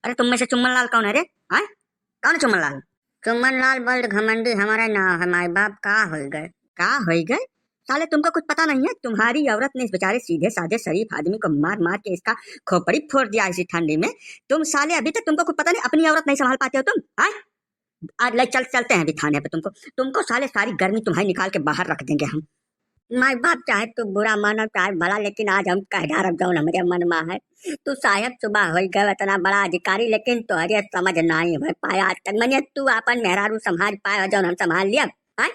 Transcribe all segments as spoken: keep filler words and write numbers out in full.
अरे तुम में से चुम्मन लाल कौन है रे? हाँ, कौन है चुम्मन लाल? चुम्मन लाल बड़ घमंडी हमारा नाम है, माई बाप का होई गए? का होई गए? साले तुमको कुछ पता नहीं है, तुम्हारी औरत ने इस बेचारे सीधे साधे शरीफ आदमी को मार मार के इसका खोपड़ी फोड़ दिया इसी ठंडी में। तुम साले अभी तक तुमको कुछ पता नहीं, अपनी औरत नहीं संभाल पाते हो तुम, हाँ? आज ले चल, चलते हैं अभी थाने पे तुमको, तुमको साले सारी गर्मी तुम्हारी निकाल के बाहर रख देंगे हम। माई बाप चाहे तू बुरा मानो चाहे भला, लेकिन आज हम कह डारब जौन हमरे मन में है। तू साहेब सुबह होई गए, इतना बड़ा अधिकारी, लेकिन तोहरे समझ नाई हो पाया आज तक। मने तू आपन मेहरारू संभाल पाए हो जौन हम संभाल लिया, हैं?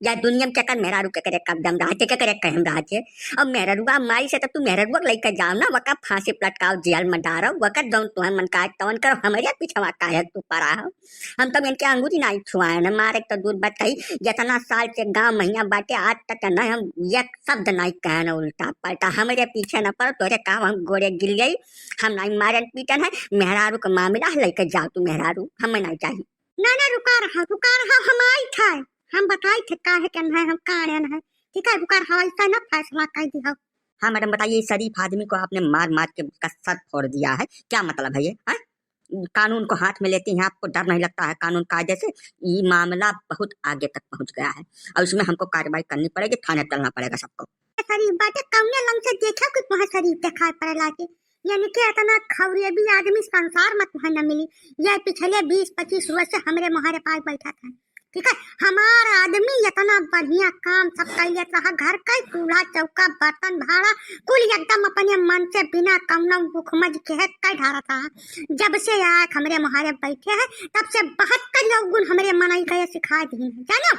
या दुनिया में केकर मेहरारू केकरे कब्जा में रहा थे, केकरे कहम रहा थे? अब मेहरारुआ माई से तो तू मेहरारुआ लइके जाओ ना, वका फांसी पे लटकाओ, जेल में डारो, वका जौन तुहे मन का तौन करो, हमरे पीछवा काहे तू पड़ा हो? हम तो इनके अंगूरी नाई छुआए न, मारे तो दूर बात कही, जितना साल से गाँव महिया बाटे आज तक न हम एक शब्द नाई कहन उल्टा पलटा, हमरे पीछे न पड़ो, तोरे का हम गोड़े गिर गई, हम नाई मारन पीटन है, मेहरारू का मामला है, लइके जाओ तू मेहरारू, हमें नाई चाहिए। ना, ना, रुका रहा, रुका रहा, हम आई थे, हम बताई थे काहे के न है, हम काड़न है, ठीक है, रुका रहा, ऐसा ना फैसला कर दिया। हाँ मैडम बताइए, इस शरीफ आदमी को आपने मार मार के उसका सर फोड़ दिया है, क्या मतलब है ये, हाँ? कानून को हाथ में लेती हैं, आपको डर नहीं लगता है कानून कायदे से? ये मामला बहुत आगे तक पहुंच गया है और इसमें हमको कार्रवाई करनी पड़ेगी, थाने चलना पड़ेगा सबको। शरीफ बाटे, कौने लंग से देखे कि तुहे शरीफ दिखाई पड़े लागे? यानी कि इतना खौरेबी आदमी संसार में तुहे न मिली। ये पिछले बीस पच्चीस वर्ष से हमरे मोहरे पास बैठा था, ठीक है, हमार आदमी इतना बढ़िया काम सब कर लेता है, घर का चूल्हा चौका बर्तन भाड़ा कुल एकदम अपने मन से बिना कौनो भूखमज के है कर ढारता है। जब से आए हमरे मोहरे बैठे हैं तब से बहुत करियो गुण हमरे मनई का ये सिखा दी है, जानो?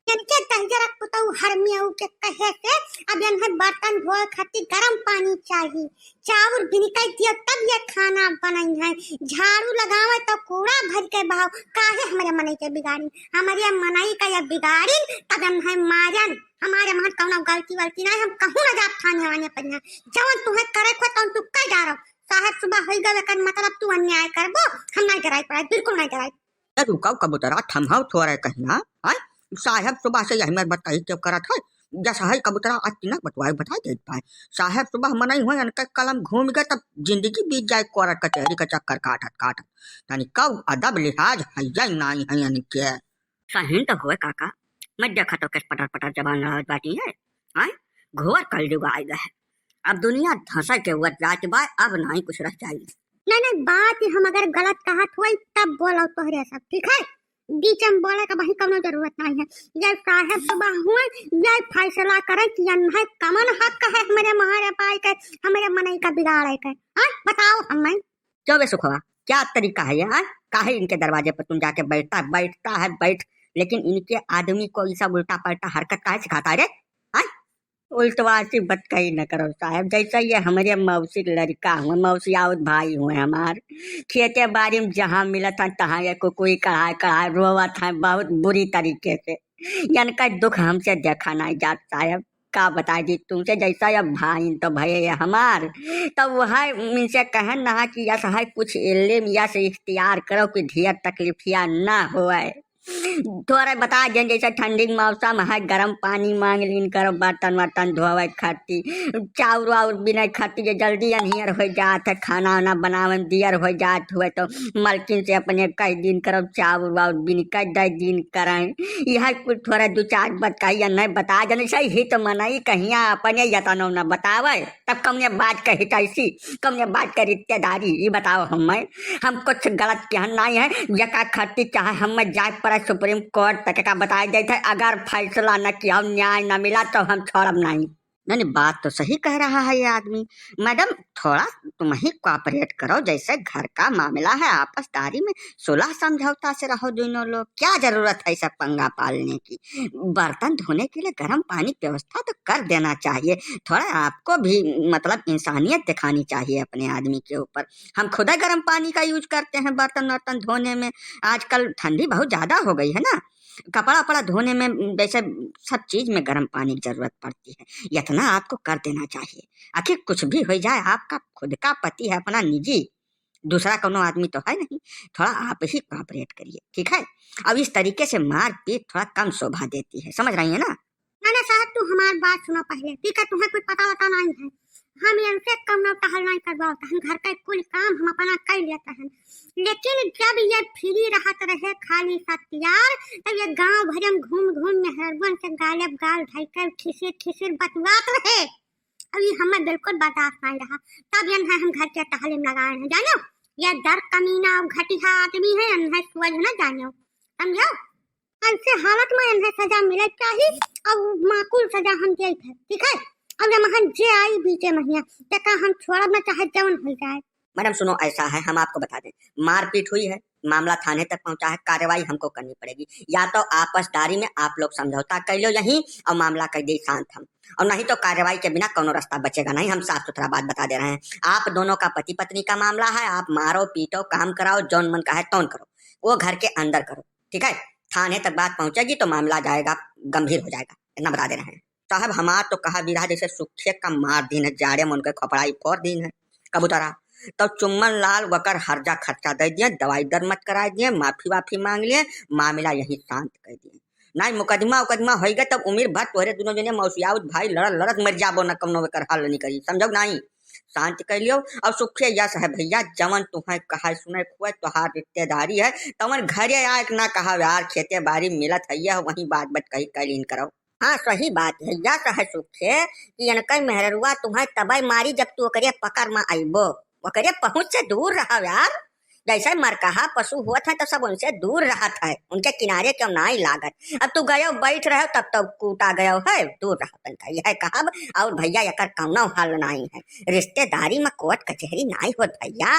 इनके दहिजरा पुतऊ हरमियऊ के कहे से अब इन्हें बर्तन धोए खातिर गरम पानी चाही, चाउर बिनकाई दियो तब ये खाना बनई है, झाड़ू लगावे तो कूड़ा भर के बहाओ, काहे हमरे मनई के बिगाड़ी, हमरे मनई का ये बिगाड़ी तब इन्हें मारन, हमारे महन कौनो गलती वलती नहीं, हम कहूँ न जाब थाने वाने पर ना, जवन तुहे करे को तौन तू कह डारो, साहेब सुबह होई गवे कर मतलब तू अन्याय करबो, हम नहीं डराई पड़ाई, बिल्कुल नहीं डराई। ए, रुकाओ कबूतरा, थम्हाओ थोड़ा कहिया, आय? साहेब सुबह से यही में बतकही क्यों करत है? जस है कबूतरा, आज तिनक बतवाए बताए देत पाए। साहेब सुबह मनई हुए, इनका कलम घूम गए, तब जिंदगी बीत जाए कोर्ट कचहरी का चक्कर काटत काटत। तनी कौ अदब लिहाज है या नाई है इनके? सही तो हुए काका, मैं देखा तो किस पटर पटर जबान लड़ावत बाटी है, आय? घोर कलयुग आए गए। अब दुनिया धंसा के हुआ जात बा, अब नाई कुछ रह जाई। नहीं, नहीं, बात ही हम अगर गलत कहत होई, तब बोलो तोहरे सब, ठीक है? बीच में बोले का वही कौनो जरूरत नहीं है। ये साहेब सुबह हुए, ये फैसला करे कि इन्हें कमन हक है हमरे मोहरे पाई के, हमरे मनई का बिगाड़े के। हाँ, बताओ हमें। क्यों बे सुखवा, क्या तरीका है ये, हाँ? काहे इनके दरवाजे पर तुम जाके बैठता, बैठता है, बैठ, लेकिन इनके आदमी को ये सब उल्टा पलटा हरकत काहे सिखाता है रे, हाँ? उल्टवासी बतकही न करो साहेब, जैसे ये हमरे मौसी के लड़का हुए, मौसी आउत भाई हुए हमार, खेते बाड़ी में जहाँ मिलत हैं, तहाँ ये कुकुई कढ़ाए कढ़ाए रोवत हैं बहुत बुरी तरीके से। इनका दुख हमसे देखा नहीं जात साहेब, का बताई जी तुमसे, जैसा ये भाई तो भये ये हमार, तो वह इनसे कहन ना कि यस है कुछ इल्म, यस इख्तियार करो कि ढेर तकलीफिया ना होए। थोड़ा बता दें, जैसे ठंडी के मौसम है, गरम पानी मांग लीन करो, बर्तन वर्तन धोवे खाती, चाउर वाउर बिने खाती, जे जल्दी अनहियर हो जात है, खाना वाना बनावे में दियर हो जात हुए, तो मलकिन से अपने कह दिन करो, चाउर वाउर बिन कर दे दिन करें। यह कुल थोड़ा दो चार बात कही या नहीं बता देने से ही तो मनई कहिया अपने यतनो न बतावे, तब कौने बात कही तैसी, कौने बात के रिश्तेदारी, ये बताओ हमें। हम कुछ गलत कहन नहीं है, जेका खातिर चाहे हमें जाए पड़े सुप्रीम कोर्ट तक का बताए देते हैं, अगर फैसला न किया, न्याय न मिला तो हम छोड़ब नहीं। नहीं, नहीं, बात तो सही कह रहा है ये आदमी। मैडम, थोड़ा तुम ही कोऑपरेट करो, जैसे घर का मामला है, आपसदारी में सुलह समझौता से रहो दोनों लोग। क्या जरूरत है सब पंगा पालने की? बर्तन धोने के लिए गर्म पानी की व्यवस्था तो कर देना चाहिए। थोड़ा आपको भी, मतलब, इंसानियत दिखानी चाहिए अपने आदमी के ऊपर। हम खुद गर्म पानी का यूज करते हैं बर्तन वर्तन धोने में। आजकल ठंडी बहुत ज्यादा हो गई है ना, कपड़ा उपड़ा धोने में, जैसे सब चीज में गर्म पानी की जरूरत पड़ती है। इतना आपको कर देना चाहिए। आखिर कुछ भी हो जाए, आपका खुद का पति है, अपना निजी, दूसरा कोनो आदमी तो है नहीं। थोड़ा आप ही कोऑपरेट करिए, ठीक है? अब इस तरीके से मारपीट थोड़ा कम शोभा देती है, समझ रही है ना? ना, ना साहब, तू हमार बात सुनो पहले, ठीक है? तुम्हें कुछ पता वता नहीं है। हम इनसे कौनो टहल नाहीं करवावत हन, घर का कुल काम हम अपना कर लेत हन। लेकिन जब ये free रहत रहे खाली सत्यार, तब ये गांव भर में घूम घूम मेहररुअन से गाले प गाल धइ के खिसिर खिसिर बतुआत रहे। अब ये हमें बिल्कुल बर्दाश्त नाहीं रहा, तब ये हम घर के टहले में लगाए हैं, जानो? ये दर कमीना और घटिया आदमी है, इन्हें सोझ न जानो, समझो? ऐसे हालत में इन्हें सजा मिले चाहिए, और माकूल सजा हम देत है, ठीक है? अब ये महन जे आई बीचे महिया, तेका हम छोड़ब न, चाहे जवन हो जाए। मैडम सुनो, ऐसा है, हम आपको बता दें, मारपीट हुई है, मामला थाने तक पहुंचा है, कार्रवाई हमको करनी पड़ेगी। या तो आपसदारी में आप लोग समझौता कर लो यहीं और मामला कर दे शांत हम, और नहीं तो कार्रवाई के बिना कोनो रास्ता बचेगा नहीं। हम साफ सुथरा बात बता दे रहे हैं, आप दोनों का पति पत्नी का मामला है, आप मारो पीटो, काम कराओ, जौन मन का है तौन करो, वो घर के अंदर करो, ठीक है? थाने तक बात पहुंचेगी तो मामला जाएगा, गंभीर हो जाएगा, इतना बता दे रहे हैं। साहब, हमार तो कहा बिरहा जैसे सुखे का मार दीन है, जाड़े में उनके खपड़ाई फोर दीन है कबूतरा। तो चुम्मन लाल वकर हर्जा खर्चा दे दिए, दवाई दर मत कराए दिए, माफी वाफी मांग लिए, मामला यहीं शांत कर दिए। नाहीं मुकदमा उकदमा होइगा तब उमिर भर तोहरे दुनो जने मौसियाउत भाई लड़त लड़त मर जाबो, न कौनो एकर हल निकली, समझो नाहीं? शांत कर लियो। और सुखे यस है भैया, जवन तुहें कहा सुने खुए तोहार रिश्तेदारी है, तवन घरे आए के ना कहा यार, खेते बारी मिलत है, यह वहीं बात बत कही कर लीन करो। हाँ, सही बात है, यस है सुखे कि इनकर मेहररुआ तुहें तबे मारी जब तू ओकरे पकड़ में अइबो। ओकरे पहुँच से दूर रहो यार। जैसे मरकहा पशु होत है तो सब उनसे दूर रहत है, उनके किनारे क्यों नाई लागत। अब तू गयो बैठ रहो तब तो कूटा गयो है, दूर रहो तनका, यह कहब। और भैया एकर कौनो हल नाई है, रिश्तेदारी में कोर्ट कचहरी नाई होत भैया।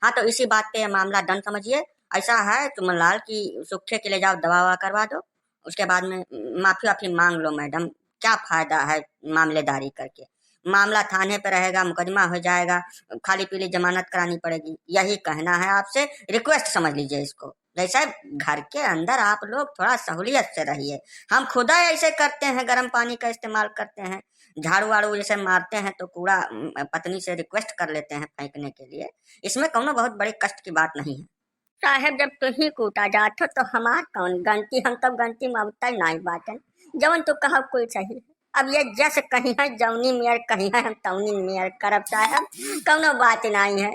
हाँ, तो इसी बात पे ये मामला डन समझिए। ऐसा है चुमनलाल की सुखे के ले जाओ, दवा ववा करवा दो, उसके बाद में माफी वाफी मांग लो मैडम, क्या फायदा है मामलेदारी करके? मामला थाने पे रहेगा, मुकदमा हो जाएगा, खाली पीली जमानत करानी पड़ेगी। यही कहना है आपसे, रिक्वेस्ट समझ लीजिए इसको। जैसे घर के अंदर आप लोग थोड़ा सहूलियत से रहिए। हम खुदा ऐसे करते हैं, गर्म पानी का इस्तेमाल करते हैं, झाड़ू वाड़ू जैसे मारते हैं तो कूड़ा, अम, पत्नी से रिक्वेस्ट कर लेते हैं फेंकने के लिए। इसमें कौनो बहुत बड़े कष्ट की बात नहीं है। साहेब, जब तू ही कूटा जात हो तो हमार कौन गलती? हम तो गलती में अब तक नाई बाटन। जवन तू कहो कुल सही है। अब ये जस कहीं है, जौनी मेर कहीं है, हम तौनी मेर करब साहेब, कौनो बात नाई है।